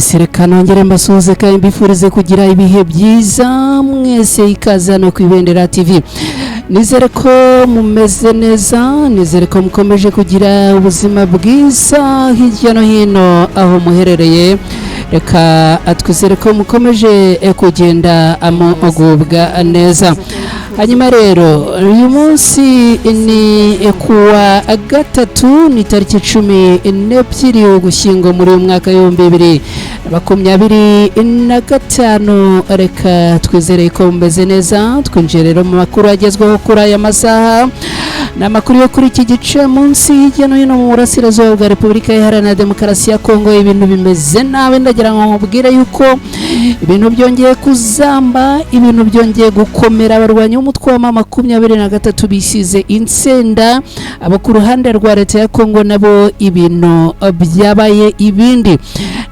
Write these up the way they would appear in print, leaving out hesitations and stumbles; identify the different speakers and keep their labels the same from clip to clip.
Speaker 1: Yes, reka nongere mbasuhuze kandi mbifurize kugira ibihe byiza mwese. Ikaze hano ku Ibendera TV. Nizere ko mumeze neza, nizere ko mukomeje kugira ubuzima bwiza hirya no hino aho muherereye. Reka twizere ko mukomeje kugenda mugubwa neza. Hanyuma rero uyu munsi ni kuwa gatatu, ni tariki 12 Ugushyingo muri uyu mwaka w'2025. Reka twizere ko mumeze neza. Twinjiye rero mu makuru agezweho kuri aya masaha. Ni amakuru yo kuri iki gice munsi hirya no hino mu burasirazuba bwa Repubulika Iharanira Demokarasi ya Kongo. Ibintu bimeze nabi. Ndagira ngo nkubwire yuko ibintu byongeye kuzamba, ibintu byongeye gukomera. Abarwanyi b'umutwe wa M23 bisize insenda. Abo ku ruhande rwa leta ya Kongo nabo ibintu byabaye ibindi.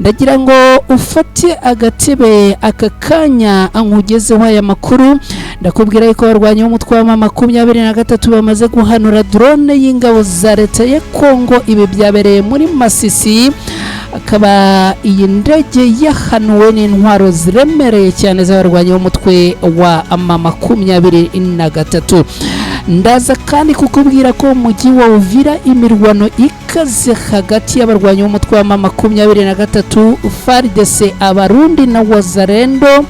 Speaker 1: Ndagira ngo ufate agatebe aka kanya nkugezeho aya makuru. Ndakubwira yuko abarwanyi b'umutwe wa M23 bamaze guhanura drone y'ingabo za leta ya Kongo. Ibi byabereye muri Masisi, akaba iyi ndege yahanuwe n'intwaro ziremereye cyane z'abarwanyi b'umutwe wa M23. Ndaza kandi kukubwira ko mu mujyi wa Uvira imirwano ikaze hagati y'abarwanyi b'umutwe wa M23, FARDC, Abarundi na Wazalendo.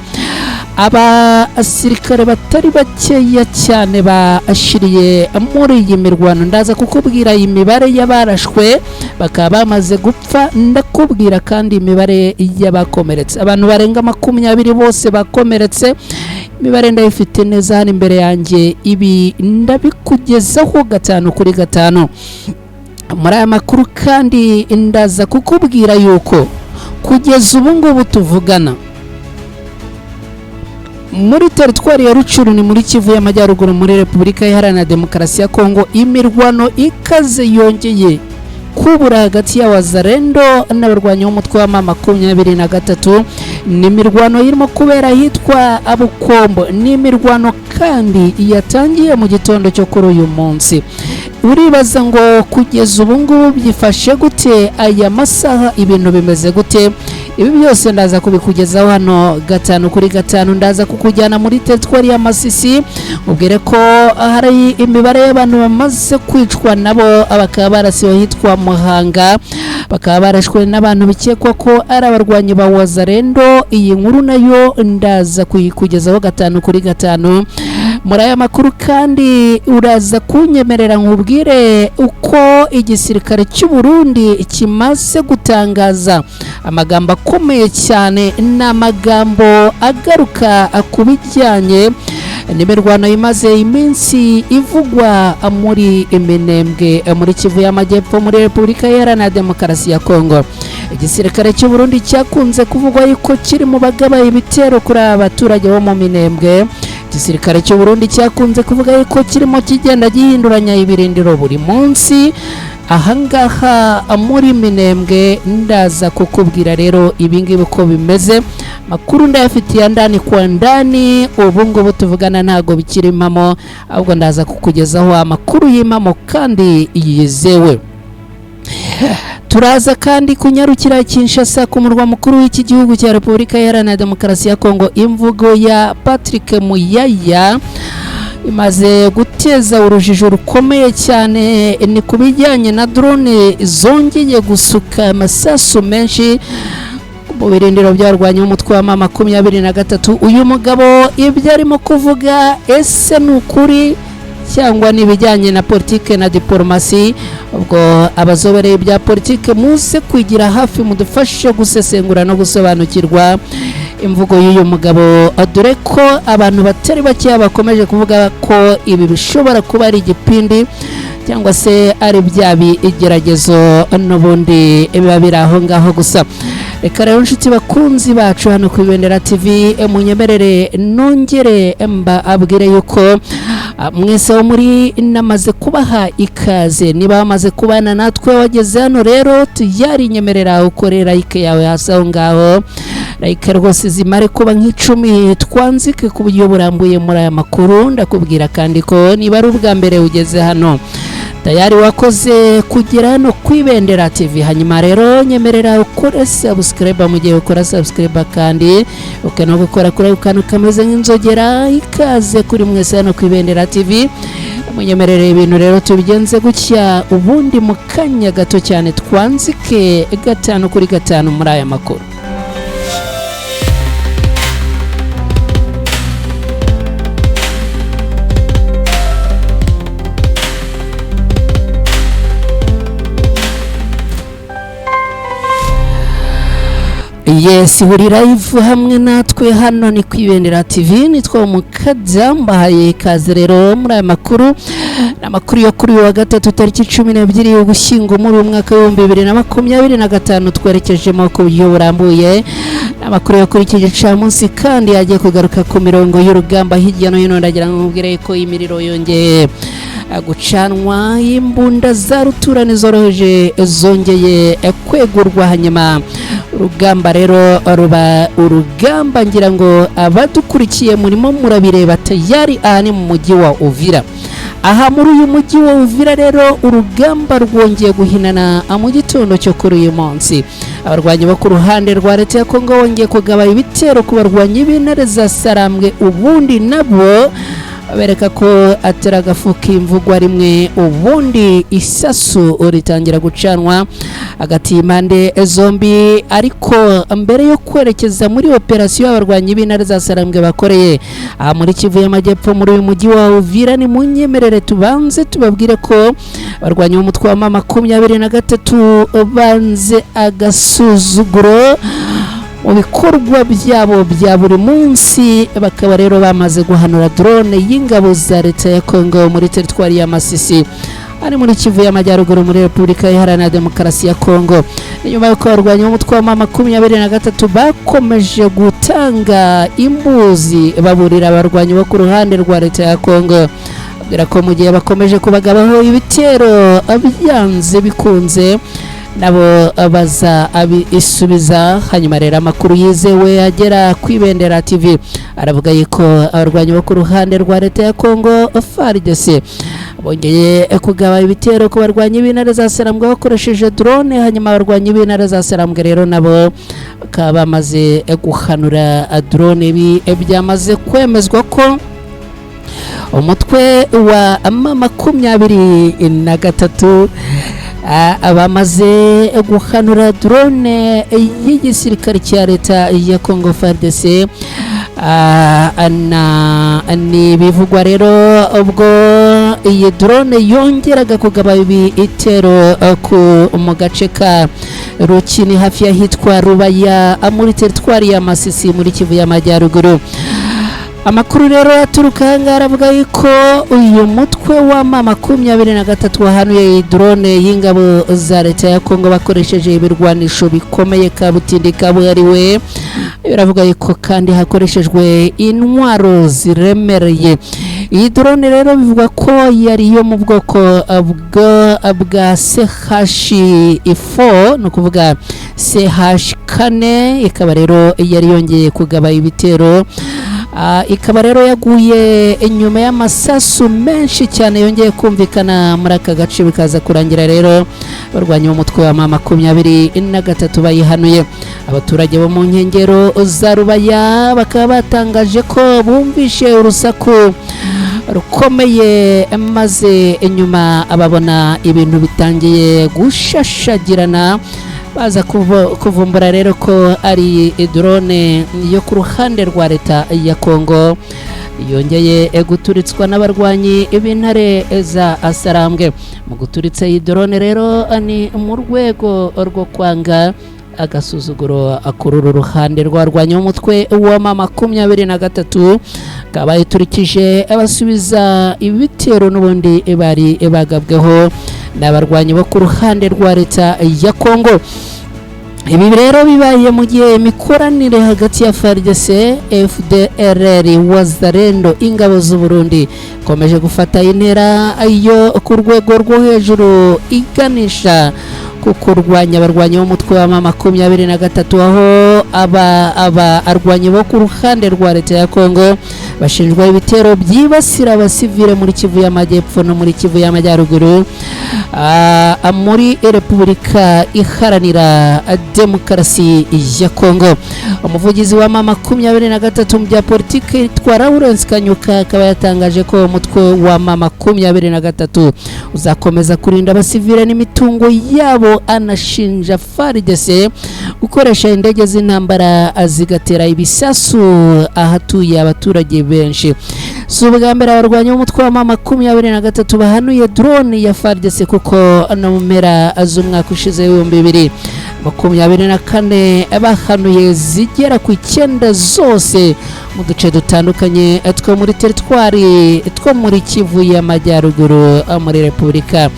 Speaker 1: Abasirikare batari bakeya cyane bashiriye muri iyi mirwano. Ndaza kukubwira imibare y'abarashwe bakaba bamaze gupfa, ndakubwira kandi imibare y'abakomeretse. Abantu barenga 20 bose bakomeretse. Imibare ndayifite neza hano imbere yanjye. Ibi ndabikugezaho gatanu kuri gatanu muri aya makuru. Kandi ndaza kukubwira yuko kugeza ubu ngubu tuvugana, muri teritwari ya Rucuru, ni muri Kivu y'Amajyaruguru, muri Repubulika Iharanira Demokarasi ya Kongo, imirwano ikaze yongeye kubura hagati ya Wazalendo n'abarwanyi b'umutwe wa M23. Ni imirwano irimo kubera ahitwa Abukombo. Ni imirwano kandi yatangiye mu gitondo cyo kuri uyu munsi. Uribaza ngo kugeza ubu ngubu byifashe gute? Aya masaha ibintu bimeze gute? Ibi byose ndaza kubikugezaho hano gatanu kuri gatanu. Ndaza kukujyana muri teritwari ya Masisi, ubwire ko hari imibare y'abantu bamaze kwicwa, nabo bakaba barasiwe ahitwa Muhanga, bakaba barashwe n'abantu bikekwa ko ari abarwanyi ba Wazalendo. Iyi nkuru nayo ndaza kuyikugezaho gatanu kuri gatanu muri aya makuru. Kandi uraza kunyemerera nkubwire uko igisirikare cy'u Burundi kimaze gutangaza amagambo akomeye cyane. Ni amagambo agaruka ku bijyanye n'imirwano imaze iminsi ivugwa muri Minembwe, muri Kivu y'Amajyepfo, muri Repubulika Iharanira Demokarasi ya Kongo. Igisirikare cy'u Burundi cyakunze kuvugwa yuko kiri mu bagaba ibitero kuri aba baturage bo mu Minembwe. Igisirikare cy'u Burundi cyakunze kuvuga yuko kirimo kigenda gihinduranya ibirindiro buri munsi ahangaha muri Minembwe. Ndaza kukubwira rero ibingibi uko bimeze. Makuru ndayafitiye ndani kwa ndani. Ubu ngubu tuvugana ntago bikiri impamo, ahubwo ndaza kukugezaho amakuru y'impamo kandi yizewe. Turaza kandi kunyarukira Kinshasa, ku murwa mukuru w'iki gihugu cya Repubulika Iharanira Demokarasi ya Kongo. Imvugo ya Patrick Muyaya imaze guteza urujijo rukomeye cyane. Ni ku bijyanye na drone zongeye gusuka amasasu menshi mu birindiro byarwanya umutwe wa M23. Uyu mugabo ibyo arimo kuvuga, ese ni ukuri cyangwa n'ibijyanye na politike na diporomasi? Ubwo abazobereye bya politike muze kwigira hafi mudufashe gusesengura no gusobanukirwa imvugo y'uyu mugabo, dore ko abantu batari bakeya bakomeje kuvuga ko ibi bishobora kuba ari igipindi cyangwa se ari bya bigeragezo n'ubundi biba biri aho ngaho gusa. Reka rero, inshuti bakunzi bacu hano ku Ibendera TV, munyemerere nongere mba abwire yuko mwese wo muri namaze kubaha ikaze. Niba wamaze kubana natwe, wageze hano rero, tuyari nyemerera ukore like yawe hasi aho ngaho. Like rwose zimare kuba nk'10, twanzike ku buryo burambuye muri aya makuru. Ndakubwira kandi ko niba ari ubwa mbere ugeze hano, Tayari wakoze kugera hano ku Ibendera TV. Hanyuma rero nyemerera ukore subscribe. Mu gihe ukora subscribe kandi ukana gukora kuri ako kantu kameze nk'inzogera. Ikaze kuri mwese hano ku Ibendera TV. Munyemerere ibintu rero tubigenze gutya, ubundi mu kanya gato cyane twanzike gatanu kuri gatanu muri aya makuru. Yes, buri live hamwe natwe hano ni ku Ibendera TV. Nitwa Umukadza, mbahaye ikaze rero muri aya makuru. Ni amakuru yo kuri uyu wa gatatu, tariki 12 Ugushyingo muri uyu mwaka w'2025, twerekejemo ku buryo burambuye. Ni amakuru yo kuri iki gicamunsi kandi yagiye kugaruka ku mirongo y'urugamba hirya no hino. Ndagira ngo nkubwire ko imiriro yongeye gucanwa, imbunda za rutura zoroheje zongeye kwegurwa, hanyuma urugamba rero ruba urugamba. Ngira ngo abadukurikiye murimo murabireba tayari. Aha ni mu mujyi wa Uvira. Aha muri uyu mujyi wa Uvira rero urugamba rwongeye guhinana mu gitondo cyo kuri uyu munsi. Abarwanyi bo ku ruhande rwa leta ya Kongo bongeye kugaba ibitero ku barwanyi b'intare za Sarambwe, ubundi nabo bereka ko atari agafu k'imvugwa rimwe, ubundi isasu ritangira gucanwa hagati y'impande zombi. Ariko mbere yo kwerekeza muri operasiyo abarwanyi b'intare za Sarambwe bakoreye aha muri Kivu y'Amajyepfo, muri uyu mujyi wa Uvira, ni munyemerere tubanze tubabwire ko abarwanyi b'umutwe wa M23 banze agasuzuguro mu bikorwa byabo bya buri munsi, bakaba rero bamaze guhanura drone y'ingabo za leta ya Kongo muri teritwari ya Masisi, ari muri Kivu y'Amajyaruguru, muri Repubulika Iharanira Demokarasi ya Kongo. Nyuma y'uko abarwanyi b'umutwe wa M23 bakomeje gutanga imbuzi baburira abarwanyi bo ku ruhande rwa leta ya Kongo, babwira ko mu gihe bakomeje kubagabaho ibitero byanze bikunze nabo baza abisubiza. Hanyuma rero amakuru yizewe agera ku Ibendera TV aravuga yuko abarwanyi bo ku ruhande rwa leta ya Kongo, FARDC, bongeye kugaba ibitero ku barwanyi b'intare za Sarambwe bakoresheje drone. Hanyuma abarwanyi b'intare za Sarambwe rero nabo bakaba bamaze guhanura drone. Ibi byamaze kwemezwa ko umutwe wa M23 bamaze guhanura drone y'igisirikare cya leta ya Congo, FARDC. Ni bivugwa rero ubwo iyi drone yongeraga kugaba ibitero mu gace ka Rukini, hafi y'ahitwa Rubaya, muri teritwari ya Masisi, muri Kivu y'Amajyaruguru. Amakuru rero aturuka aha ngaha aravuga yuko uyu mutwe wa M23 wahanuye drone y'ingabo za leta ya Kongo bakoresheje ibirwanisho bikomeye kabutindi kabuhariwe. Biravuga yuko kandi hakoreshejwe intwaro ziremereye. Iyi drone rero bivugwa ko yari iyo mu bwoko bwa CH4, ni ukuvuga CH4, ikaba rero yari yongeye kugaba ibitero. Ikaba rero yaguye inyuma y'amasasu menshi cyane yongeye kumvikana muri aka gace, bikaza kurangira rero barwanya umutwe wa M23 bayihanuye. Abaturage bo mu nkengero za Rubaya bakaba batangaje ko bumvishe urusaku rukomeye, maze inyuma ababona ibintu bitangiye gushashagirana, baza kuvumbura rero ko ari drone yo ku ruhande rwa leta ya Kongo yongeye guturitswa n'abarwanyi b'intare za Sarambwe. Mu guturitsa iyi drone rero ni mu rwego rwo kwanga agasuzuguro kuri uru ruhande rwarwanya umutwe wa M23, akaba yiturikije abasubiza ibitero n'ubundi bari bagabweho n'abarwanyi bo ku ruhande rwa leta ya Kongo. Ibi rero bibaye mu gihe imikoranire hagati ya FARDC, FDLR, Wazalendo, ingabo z'u Burundi ikomeje gufata intera yo ku rwego rwo hejuru iganisha Ku kurwanya abarwanyi b'umutwe wa M23, aho aba arwanyi bo ku ruhande rwa leta ya Kongo bashinjwa ibitero byibasira abasivile muri Kivu y'Amajyepfo no muri Kivu y'Amajyaruguru, muri Repubulika Iharanira Demokarasi ya Kongo. Umuvugizi wa M23 mu bya politiki yitwa Lawrence Kanyuka akaba yatangaje ko umutwe wa M23 uzakomeza kurinda abasivile n'imitungo yabo, anashinja FARDC gukoresha indege z'intambara zigatera ibisasu ahatuye abaturage benshi. Si ubwa mbere abarwanyi b'umutwe wa M23 bahanuye drone ya FARDC, kuko no mu mpera z'umwaka ushize w'2024 bahanuye zigera ku 9 zose mu duce dutandukanye two muri teritwari two muri Kivu y'Amajyaruguru muri Repubulika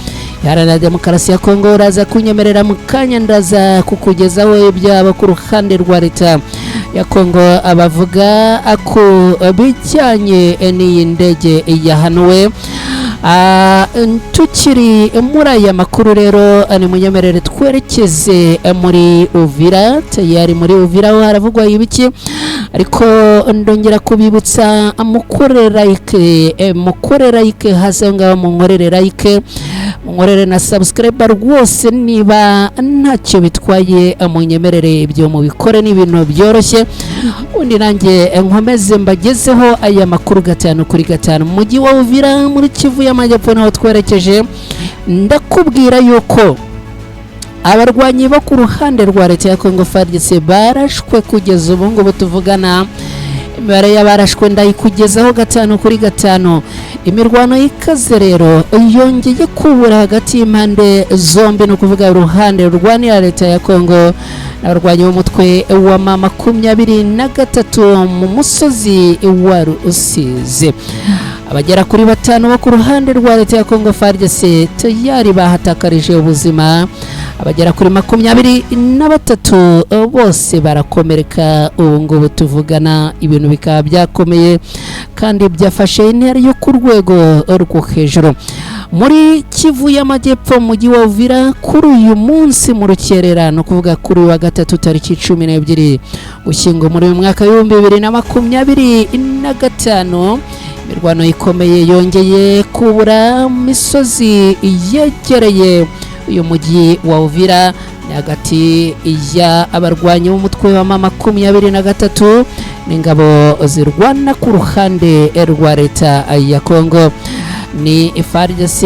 Speaker 1: Iharanira Demokarasi ya Kongo. Uraza kunyemerera mu kanya ndaza kukugezaho ibyabo ku ruhande rwa leta ya Kongo abavuga ku bijyanye n'iyi ndege yahanuwe. Tukiri muri aya makuru rero, ni munyemerere twerekeze muri Uvira. Tayari muri Uvira ho haravugwa ibiki? Ariko ndongera kubibutsa mukore like, mukore like hasi aho ngaho, munkorere like, munkorere na subscribe rwose niba ntacyo bitwaye, munyemerere ibyo mubikore, ni ibintu byoroshye. Ubundi nanjye nkomeze mbagezeho aya makuru 5 kuri 5. Mu mujyi wa Uvira muri Kivu y'Amajyepfo naho twerekeje, ndakubwira yuko abarwanyi bo ku ruhande rwa leta ya Kongo FARDC barashwe. Kugeza ubu ngubu tuvugana, imibare y'abarashwe ndayikugezaho 5 kuri 5. Imirwano ikaze rero yongeye kubura hagati y'impande zombi, ni ukuvuga uruhande rurwanira leta ya Kongo n'abarwanyi b'umutwe wa M23 mu musozi wa Rusizi. Abagera kuri 5 bo ku ruhande rwa leta ya Kongo FARDC tayari bahatakarije ubuzima, abagera kuri 23 bose barakomereka. Ubu ngubu tuvugana ibintu bikaba byakomeye kandi byafashe intera yo ku rwego rwo hejuru. Muri Kivu y'Amajyepfo mu mujyi wa Uvira kuri uyu munsi mu rukerera, no kuvuga kuri wa gatatu tariki 12 Ugushyingo muri uyu mwaka w'2025, imirwano ikomeye yongeye kubura misozi yegereye uyu mujyi wa Uvira, ni hagati ya abarwanyi b'umutwe wa M23 n'ingabo zirwana ku ruhande rwa leta ya Kongo. Ni FARDC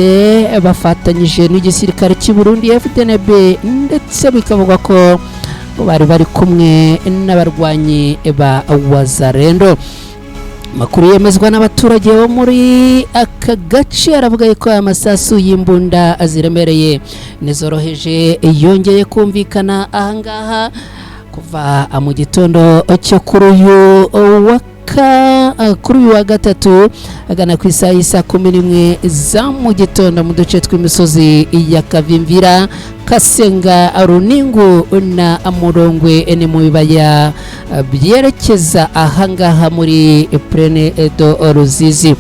Speaker 1: bafatanyije n'igisirikare cy'u Burundi FDNB, ndetse bikavugwa ko bari bari kumwe n'abarwanyi ba Wazalendo. Makuru yemezwa n'abaturage bo muri aka gace aravuga ko amasasu y'imbunda ziremereye nizoroheje yongeye kumvikana ahangaha kuva mu gitondo cyo kuri uyu wa gatatu agana ku isaha y'isa 11 za mu gitondo mu duce tw'imisozi ya Kavimvira, Kasenga, Runingu na Murongwe, ni mu bibaya byerekeza ahangaha muri Plaine de Ruzizi.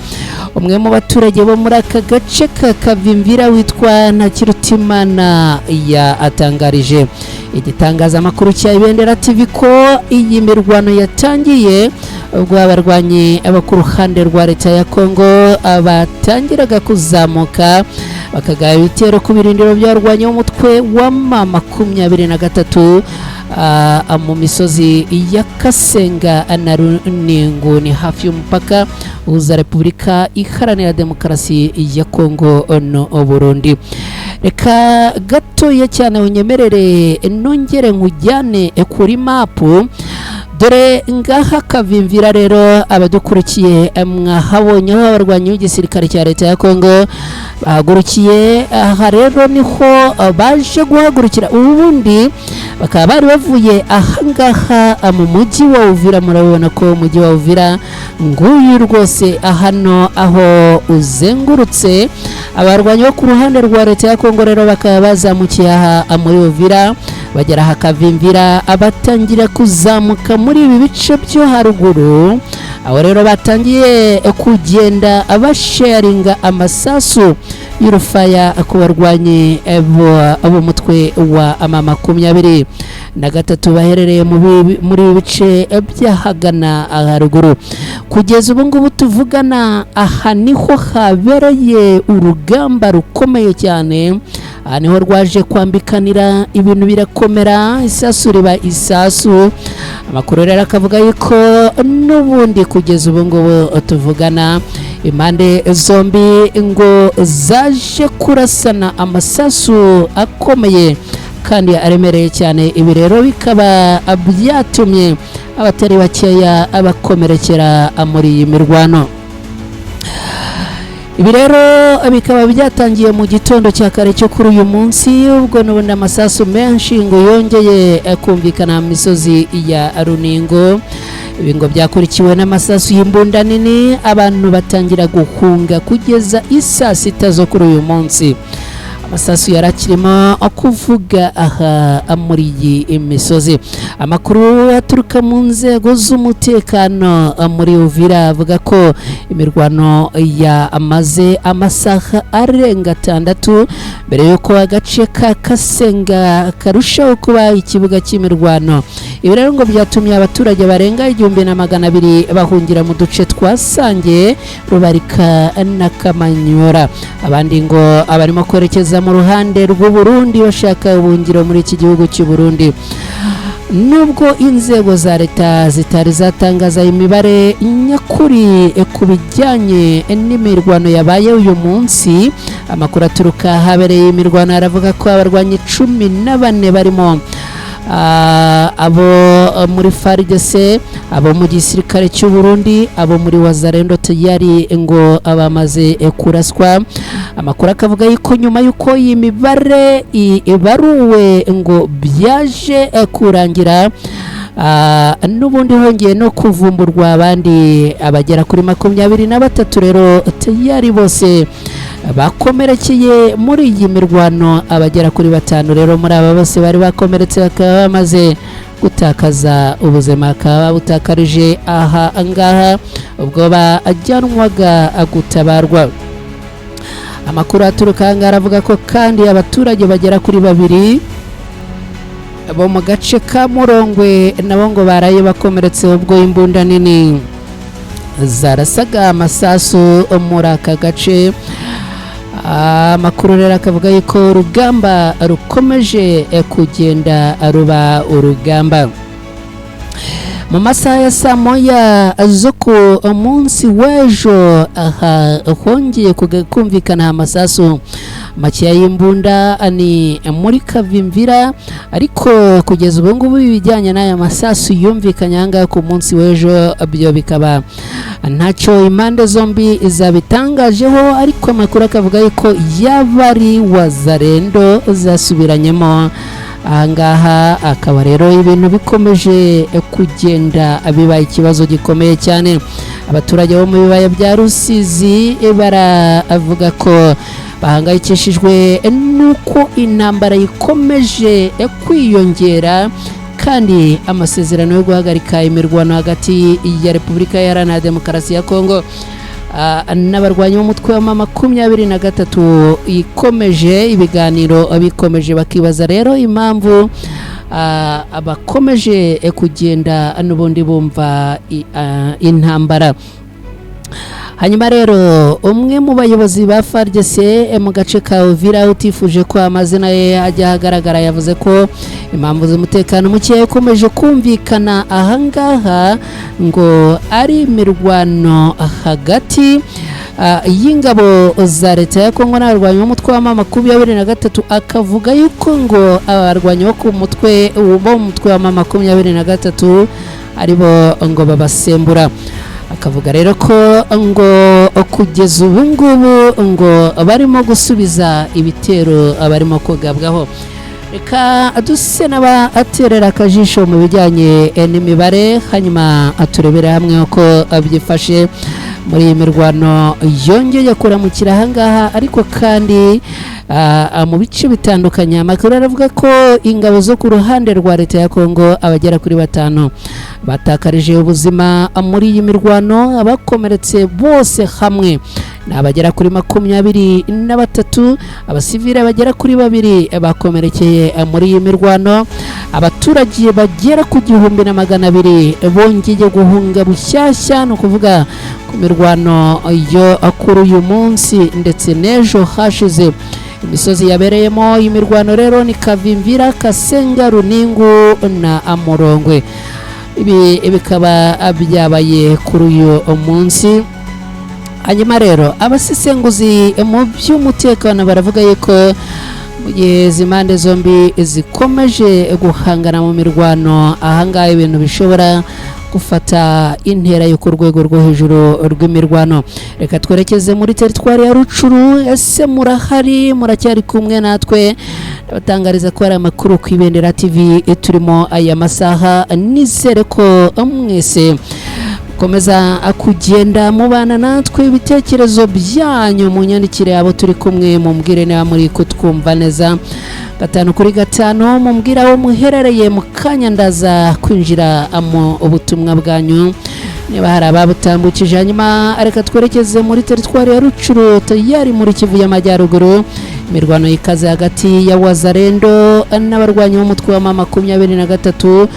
Speaker 1: Umwe mu baturage bo muri aka gace ka Kavimvira witwa Ntakirutimana yatangarije igitangazamakuru cya Ibendera TV ko iyi mirwano yatangiye ubwo abarwanyi abo ku ruhande rwa leta ya Kongo batangiraga kuzamuka bakagaba ibitero ku birindiro by'abarwanyi b'umutwe wa M23 mu misozi ya Kasenga na Runingu, ni hafi y'umupaka uhuza Repubulika Iharanira Demokarasi ya Kongo no Burundi. Reka gatoya cyane unyemerere nongere nkujyane kuri mapu. Dore ngaha Kavimvira rero, abadukurikiye mwahabonye aho abarwanyi b'igisirikare cya leta ya Kongo bahagurukiye. Aha rero niho baje guhagurukira, ubundi bakaba bari bavuye ahangaha mu mujyi wa Uvira. Murabibona ko umujyi wa Uvira nguyu rwose hano aho uzengurutse. Abarwanyi bo ku ruhande rwa leta ya Kongo rero bakaba bazamukiye aha muri Uvira, bagera aha Kavimvira, abatangira kuzamuka muri ibi bice byo haruguru. Aho rero batangiye kugenda abasharinga amasasu y'urufaya ku barwanyi b'umutwe wa M23 baherereye muri ibi bice by'ahagana haruguru. Kugeza ubu ngubu tuvugana, aha niho habereye urugamba rukomeye cyane, aha niho rwaje kwambikanira, ibintu birakomera, isasu riba isasu. Amakuru rero akavuga yuko n'ubundi kugeza ubu ngubu tuvugana, impande zombi ngo zaje kurasana amasasu akomeye kandi aremereye cyane. Ibi rero bikaba byatumye abatari bakeya abakomerekera muri iyi mirwano. Ibi rero bikaba byatangiye mu gitondo cya kare cyo kuri uyu munsi, ubwo n'ubundi amasasu menshi ngo yongeye kumvikana mu misozi ya Runingo. Ibi ngo byakurikiwe n'amasasu y'imbunda nini, abantu batangira guhunga kugeza isaa sita zo kuri uyu munsi. Amasasu yari akirimo kuvuga aha muri iyi misozi. Amakuru aturuka mu nzego z'umutekano muri Uvira avuga ko imirwano yamaze amasaha arenga 6 mbere y'uko agace ka Kasenga karushaho kuba ikibuga cy'imirwano. Ibi rero ngo byatumye abaturage barenga 1200 bahungira mu duce twa Sange, Rubarika na Kamanyura. Abandi ngo abarimo kwerekeza mu ruhande rw'u Burundi bashaka ubuhungiro muri iki gihugu cy'u Burundi. Nubwo inzego za leta zitari zatangaza imibare nyakuri ku bijyanye n'imirwano yabaye uyu munsi, amakuru aturuka habereye imirwano aravuga ko abarwanyi 14 barimo abo muri FARDC, abo mu gisirikare cy'u Burundi, abo muri Wazalendo tayari ngo abamaze kuraswa. Amakuru akavuga yuko nyuma y'uko iyi mibare ibaruwe ngo byaje kurangira n'ubundi hongeye no kuvumburwa abandi abagera kuri 23 rero tayari bose bakomerekeye muri iyi mirwano. Abagera kuri 5 rero muri aba bose bari bakomeretse bakaba bamaze gutakaza ubuzima, bakaba babutakarije aha ngaha ubwo bajyanwaga gutabarwa. Amakuru aturuka aha ngaha aravuga ko kandi abaturage bagera kuri 2 bo mu gace ka Murongwe nabo ngo baraye bakomeretse ubwo imbunda nini zarasaga amasasu muri aka gace. Amakuru rero akavuga yuko urugamba rukomeje kugenda ruba urugamba. Mu masaha ya saa moya zo ku munsi w'ejo aha hongeye kumvikana amasasu makeya y'imbunda ni muri Kavimvira, ariko kugeza ubu ngubu ibijyanye n'aya masasu yumvikanye aha ngaha ku munsi w'ejo byo bikaba ntacyo impande zombi zabitangajeho, ariko amakuru akavuga yuko yaba ari Wazalendo zasubiranyemo aha ngaha. Akaba rero ibintu bikomeje kugenda biba ikibazo gikomeye cyane. Abaturage bo mu bibaya bya Rusizi baravuga ko bahangayikishijwe n'uko intambara ikomeje kwiyongera, kandi amasezerano yo guhagarika imirwano hagati ya Repubulika Iharanira Demokarasi ya Kongo n'abarwanyi b'umutwe wa M23 ikomeje, ibiganiro bikomeje. Bakibaza rero impamvu abakomeje kugenda n'ubundi bumva intambara. Hanyuma rero umwe mu bayobozi ba FARDC mu gace ka Uvira utifuje ko amazina ye ajya ahagaragara yavuze ko impamvu z'umutekano muke ikomeje kumvikana ahangaha ngo ari imirwano hagati y'ingabo za leta ya Kongo n'abarwanyi b'umutwe wa M23. Akavuga yuko ngo abarwanyi bo ku mutwe bo mutwe wa M23 aribo ngo babasembura. Akavuga rero ko ngo kugeza ubu ngubu ngo barimo gusubiza ibitero barimo kugabwaho. Reka duse n'abaterera akajisho mu bijyanye n'imibare, hanyuma turebere hamwe uko byifashe. Muri iyi mirwano yongeye kuramukira ahangaha, ariko kandi mu bice bitandukanye amakuru aravuga ko ingabo zo ku ruhande rwa leta ya Kongo abagera kuri 5 batakarije ubuzima muri iyi mirwano. Abakomeretse bose hamwe ni abagera kuri 23, abasivile bagera kuri 2 bakomerekeye muri iyi mirwano. Abaturage bagera ku 1200 bongeye guhunga bushyashya, ni ukuvuga ku mirwano yo kuri uyu munsi ndetse n'ejo hashize. Imisozi yabereyemo imirwano rero ni Kavimvira, Kasenga, Runingu na Amurongwe. Ibi bikaba byabaye kuri uyu munsi. Hanyuma rero abasesenguzi mu by'umutekano baravuga yuko mu gihe izi mpande zombi zikomeje guhangana mu mirwano ahangaha, ibintu bishobora gufata intera yo ku rwego rwo hejuru rw'imirwano. Reka twerekeze muri teritwari ya Rucuru. Ese murahari? Muracyari kumwe natwe? Ndabatangariza ko hari amakuru ku Ibendera TV turimo aya masaha. Nizere ko mwese komeza kugenda mubana natwe. Ibitekerezo byanyu mu nyandikire abo turi kumwe, mumbwire niba muri kutwumva neza 5 kuri 5, mumbwire aho muherereye. Mu kanya ndaza kwinjira mu ubutumwa bwanyu niba hari ababutambukije. Hanyuma reka twerekeze muri teritwari ya Rucuru, tayari muri Kivu y'Amajyaruguru. Imirwano ikaze hagati ya Wazarendo n'abarwanyi b'umutwe wa M23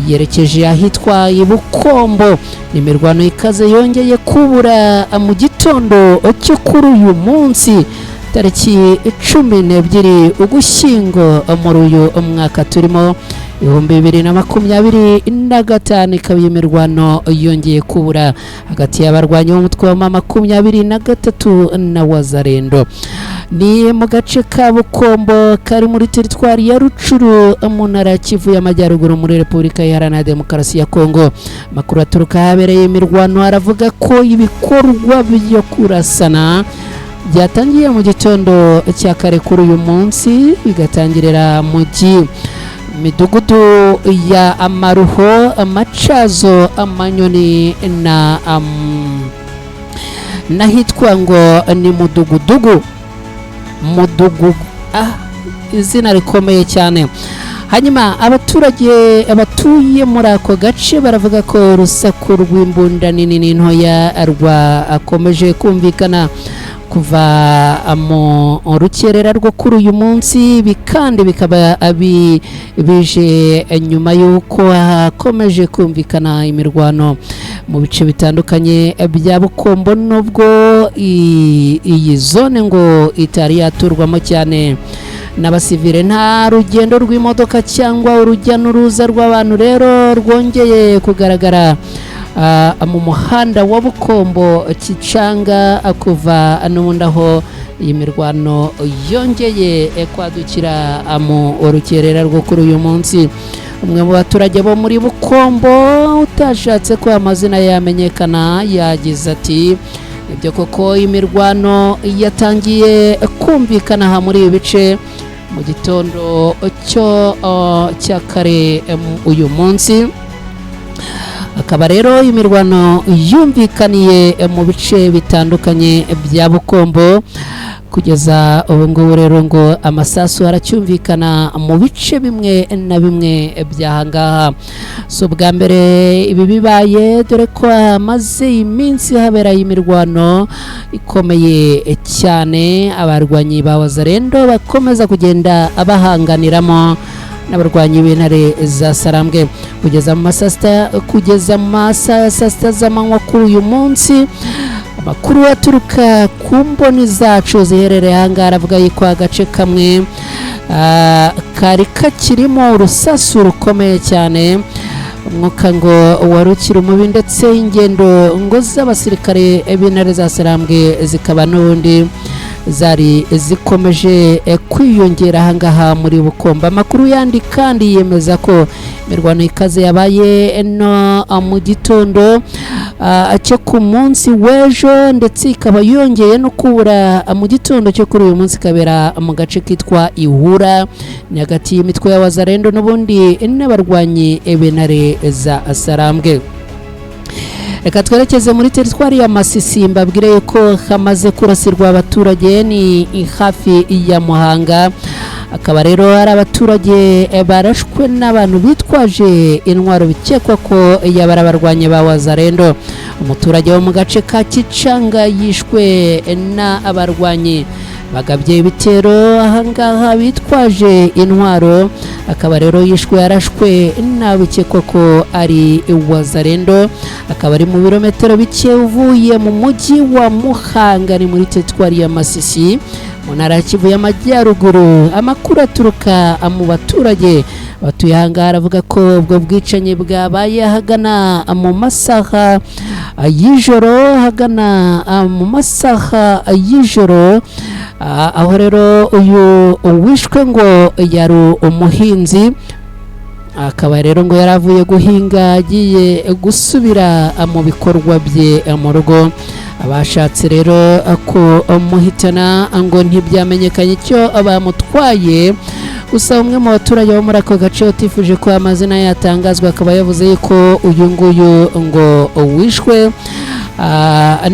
Speaker 1: yerekeje ahitwa Ibukombo. Ni imirwano ikaze yongeye kubura mu gitondo cyo kuri uyu munsi tariki 12 Ugushyingo muri uyu mwaka turimo 2025. Ikaba iyo mirwano yongeye kubura hagati y'abarwanyi b'umutwe wa M23 na Wazarendo. Ni mu gace ka Bukombo kari muri teritwari ya Rucuru mu ntara ya Kivu y'Amajyaruguru muri Repubulika Iharanira Demokarasi ya Kongo. Amakuru aturuka ahabereye imirwano aravuga ko ibikorwa byo kurasana byatangiye mu gitondo cya kare kuri uyu munsi, bigatangirira mu midugudu ya Amaruho, Amacazo, Amanyoni na n'ahitwa ngo ni Mudugudugu. Mudugudu, izina rikomeye cyane. Hanyuma abaturage batuye muri ako gace baravuga ko urusaku rw'imbunda nini n'intoya rwakomeje kumvikana kuva mu rukerera rwo kuri uyu munsi. Ibi kandi bikaba bije nyuma y'uko hakomeje kumvikana imirwano mu bice bitandukanye bya Bukombo, nubwo iyi zone ngo itari yaturwamo cyane n'abasivile. Nta rugendo rw'imodoka cyangwa urujya n'uruza rw'abantu rero rwongeye kugaragara mu muhanda wa Bukombo Kicanga kuva n'ubundi aho iyi mirwano yongeye kwadukira mu rukerera rwo kuri uyu munsi. Umwe mu baturage bo muri Bukombo utashatse ko amazina yamenyekana yagize ati: ibyo koko imirwano yatangiye kumvikana aha muri ibi bice mu gitondo cyo cya kare uyu munsi. Akaba rero imirwano yumvikaniye mu bice bitandukanye bya Bukombo. Kugeza ubu ngubu rero ngo amasasu aracyumvikana mu bice bimwe na bimwe by'ahangaha. Si ubwa mbere ibi bibaye, dore ko hamaze iminsi haberaye imirwano ikomeye cyane, abarwanyi ba Wazarendo bakomeza kugenda bahanganiramo n'abarwanyi b'intare za Sarambwe. Kugeza mu masaha ya saa sita z'amanywa kuri uyu munsi, amakuru aturuka ku mboni zacu ziherereye ahangaha aravuga yuko agace kamwe kari kakirimo urusasu rukomeye cyane, umwuka ngo wari ukiri mubi, ndetse ingendo ngo z'abasirikare b'intare za Sarambwe zikaba n'ubundi zari zikomeje kwiyongera ahangaha muri Bukombo. Amakuru yandi kandi yemeza ko imirwano ikaze yabaye no mu gitondo cyo ku munsi w'ejo, ndetse ikaba yongeye no kubura mu gitondo cyo kuri uyu munsi, ikabera mu gace kitwa Ihura, ni hagati y'imitwe y'Abazarendo n'ubundi n'abarwanyi b'intare za Sarambwe. Reka twerekeze muri teritwari ya Masisi, mbabwire yuko hamaze kurasirwa abaturage, ni hafi ya Muhanga. Akaba rero ari abaturage barashwe n'abantu bitwaje intwaro, bikekwa ko yaba ari abarwanyi ba Wazalendo. Umuturage wo mu gace ka Kicanga yishwe n'abarwanyi bagabye ibitero ahangaha bitwaje intwaro, akaba rero yishwe yarashwe n'abikekwa ko ari Wazalendo. Akaba ari mu birometero bike uvuye mu mujyi wa Muhanga, ni muri teritwari ya Masisi mu ntara ya Kivu y'Amajyaruguru. Amakuru aturuka mu baturage batuye ahangaha aravuga ko ubwo bwicanyi bwabaye ahagana mu masaha y'ijoro, ahagana mu masaha y'ijoro, aho rero uyu wishwe ngo yari umuhinzi, akaba rero ngo yari avuye guhinga agiye gusubira mu bikorwa bye mu rugo. Abashatse rero kumuhitana ngo ntibyamenyekanye icyo bamutwaye. Gusa umwe mu baturage bo muri ako gace utifuje ko amazina yatangazwa akaba yavuze yuko uyu nguyu ngo wishwe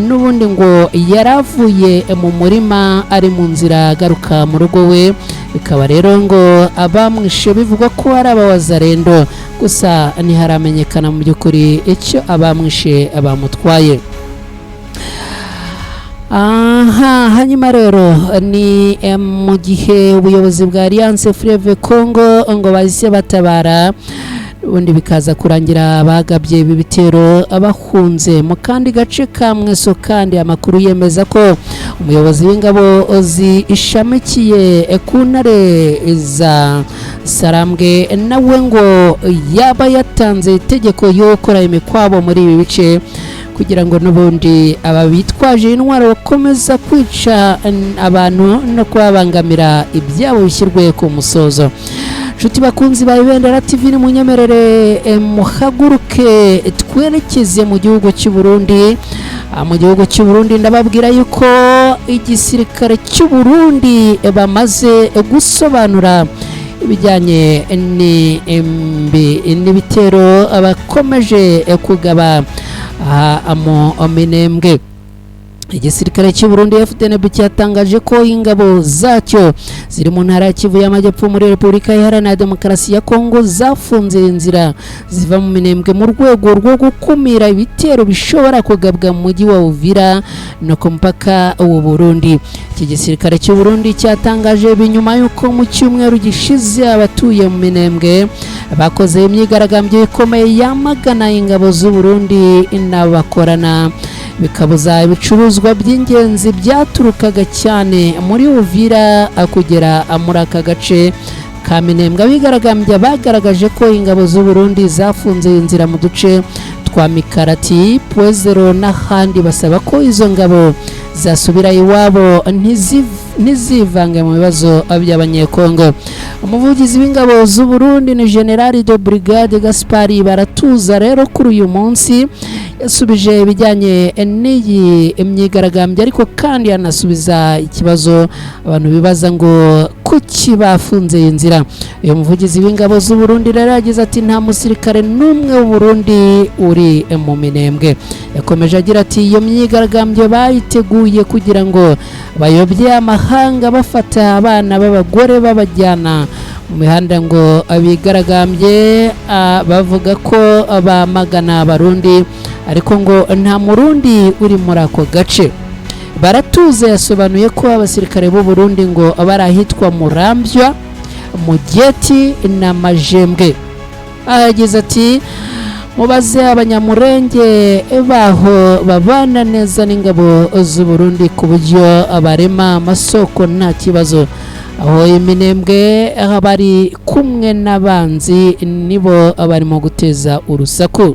Speaker 1: n'ubundi ngo yaravuye mu murima ari mu nzira agaruka mu rugo we, bikaba rero ngo abamwishe bivugwa ko ari abawazarendo, gusa ntiharamenyekana mu by'ukuri icyo abamwishe bamutwaye. Aha hanyuma rero ni mu gihe ubuyobozi bwa Alliance Fleuve Congo ngo bahise batabara, ubundi bikaza kurangira bagabye ibi bitero bahunze. Mu kandi gace ka Mweso kandi amakuru yemeza ko umuyobozi w'ingabo zishamikiye ku ntare za Sarambwe nawe ngo yaba yatanze itegeko yo gukora imikwabo muri ibi bice, kugira ngo n'ubundi aba bitwaje intwaro bakomeza kwica abantu no kubabangamira ibyabo bishyirwe ku musozo. Nshuti bakunzi ba Ibendera TV, ni munyemerere muhaguruke twerekeze mu gihugu cy'u Burundi. Mu gihugu cy'u Burundi ndababwira yuko igisirikare cy'u Burundi bamaze gusobanura ibijyanye n'ibitero bakomeje kugaba mu Minembwe. Igisirikare cy'u Burundi FDNB cyatangaje ko ingabo zacyo ziri mu ntara ya Kivu y'Amajyepfo muri Repubulika Iharanira Demokarasi ya Kongo zafunze inzira ziva mu Minembwe mu rwego rwo gukumira ibitero bishobora kugabwa mu mujyi wa Uvira no ku mupaka w'u Burundi. Iki gisirikare cy'u Burundi cyatangaje ibi nyuma y'uko mu cyumweru gishize abatuye mu Minembwe bakoze imyigaragambyo ikomeye yamagana ingabo z'u Burundi n'abakorana, bikabuza ibicuruzwa by'ingenzi byaturukaga cyane muri Uvira kugera muri aka gace ka Minembwe. Abigaragambya bagaragaje ko ingabo z'u Burundi zafunze inzira mu duce twa Mikarati, Pwezero n'ahandi, basaba ko izo ngabo zasubira iwabo ntizivange mu bibazo by'Abanyekongo. Umuvugizi w'ingabo z'u Burundi ni General de Brigade Gaspard Baratuza rero kuri uyu munsi yasubije ibijyanye n'iyi myigaragambyo, ariko kandi anasubiza ikibazo abantu bibaza ngo kuki bafunze iyi nzira. Uyu muvugizi w'ingabo z'u Burundi rero yagize ati nta musirikare n'umwe w'u Burundi uri mu Minembwe. Yakomeje agira ati iyo myigaragambyo bayiteguye kugira ngo bayobye amahanga, bafata abana b'abagore babajyana mu mihanda ngo abigaragambye bavuga ko bamagana Abarundi, ariko ngo nta Murundi uri muri ako gace. Baratuze yasobanuye ko abasirikare b'u Burundi ngo bari ahitwa Muramvya, Mugeti na Majembwe. Yagize ati mubaze Abanyamurenge baho babana neza n'ingabo z'u Burundi ku buryo barema amasoko nta kibazo, aho Iminembwe bari kumwe n'abanzi nibo barimo guteza urusaku.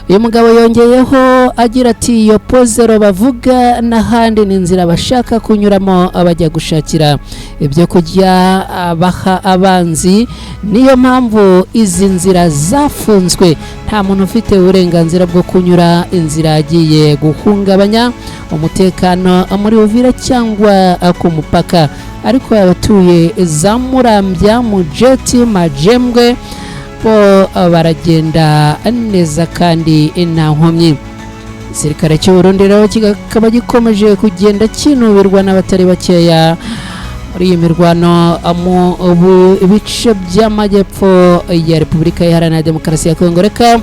Speaker 1: Uyu mugabo yongeyeho agira ati iyo pozero bavuga n'ahandi ni inzira bashaka kunyuramo abajya gushakira ibyo kurya baha abanzi, niyo mpamvu izi nzira zafunzwe, nta muntu ufite uburenganzira bwo kunyura inzira agiye guhungabanya umutekano muri Uvira cyangwa ku mupaka. Ariko abatuye za Murambya, Mujeti, Majembwe Bo baragenda neza kandi nta nkomyi. Igisirikare cy'u Burundi rero kikaba gikomeje kugenda kinubirwa n'abatari bakeya muri iyi mirwano mu bice by'amajyepfo ya Repubulika Iharanira Demokarasi ya Kongo. Reka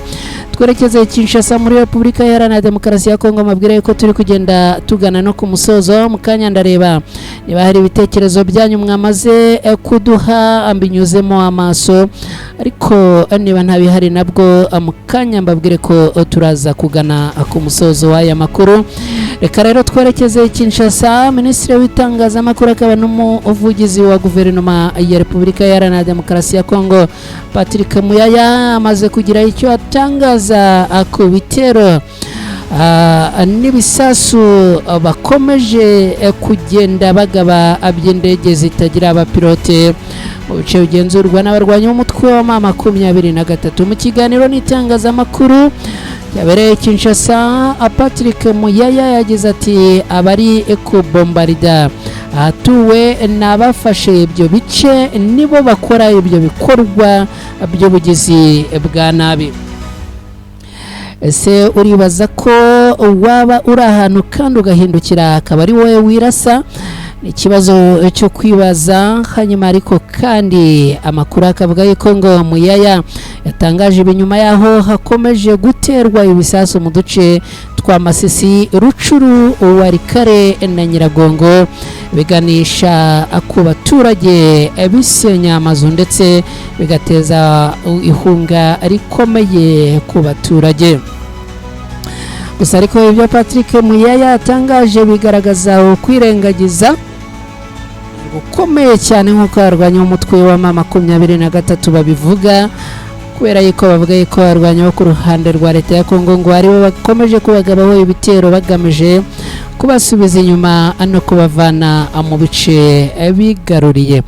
Speaker 1: twerekeze Kinshasa muri Repubulika Iharanira Demokarasi ya Kongo, amabwire yuko turi kugenda tugana no ku musozo. Mu kanya ndareba niba hari ibitekerezo byanyu mwamaze kuduha, mbinyuzemo amaso, ariko niba ntabihari nabwo mu kanya mbabwire ko turaza kugana ku musozo w'aya makuru. Reka rero twerekeze Kinshasa. Minisitiri w'itangazamakuru akaba n'umuvugizi wa guverinoma ya Repubulika Iharanira Demokarasi ya Kongo, Patrick Muyaya, amaze kugira icyo atangaza ku bitero n'ibisasu bakomeje kugenda bagaba by'indege zitagira abapilote mu bice bigenzurwa n'abarwanyi b'umutwe wa M23. Mu kiganiro n'itangazamakuru cyabereye Kinshasa, Patrick Muyaya yagize ati: "Abari kubombarida ahatuwe n'abafashe ibyo bice nibo bakora ibyo bikorwa by'ubugizi bwa nabi. Ese uribaza ko waba uri ahantu kandi ugahindukira akaba ari wowe wirasa? Ni ikibazo cyo kwibaza." Hanyuma ariko kandi amakuru akavuga yuko ngo Muyaya yatangaje ibi nyuma yaho hakomeje guterwa ibisasu mu duce twa Masisi, Rucuru, Warikare na Nyiragongo, biganisha ku baturage, bisenya amazu ndetse bigateza ihunga rikomeye ku baturage. Gusa ariko ibyo Patrick Muyaya yatangaje bigaragaza ukwirengagiza gukomeye cyane, nk'uko abarwanyi b'umutwe wa M23 babivuga, kubera yuko bavuga yuko abarwanyi bo ku ruhande rwa leta ya Kongo ngo aribo bakomeje kubagabaho ibitero bagamije kubasubiza inyuma no kubavana mu bice bigaruriye.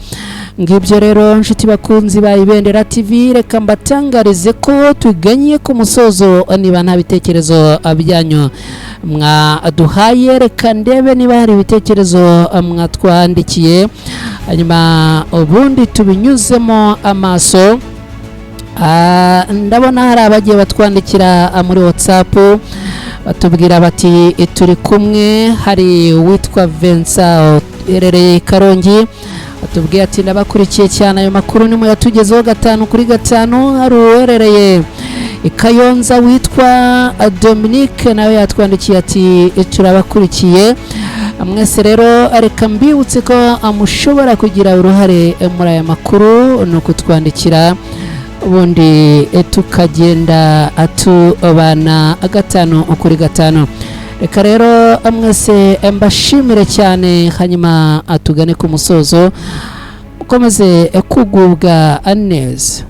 Speaker 1: Ngibyo rero, nshuti bakunzi ba Ibendera TV, reka mbatangarize ko tuganye ku musozo. Niba nta bitekerezo byanyu mwaduhaye, reka ndebe niba hari ibitekerezo mwatwandikiye, hanyuma ubundi tubinyuzemo amaso. Ndabona hari abagiye batwandikira muri WhatsApp batubwira bati: "Turi kumwe." Hari uwitwa Vincent uherereye i Karongi, batubwiye ati: "Ndabakurikiye cyane, ayo makuru ni muyatugezeho gatanu kuri gatanu." Hari uherereye i Kayonza witwa Dominique, nawe yatwandikiye ati: "Turabakurikiye mwese." Rero reka mbibutse ko mushobora kugira uruhare muri aya makuru, ni ukutwandikira ubundi tukagenda tubana gatanu kuri gatanu. Reka rero mwese mbashimire cyane, hanyuma tugane ku musozo, mukomeze kugubwa neza.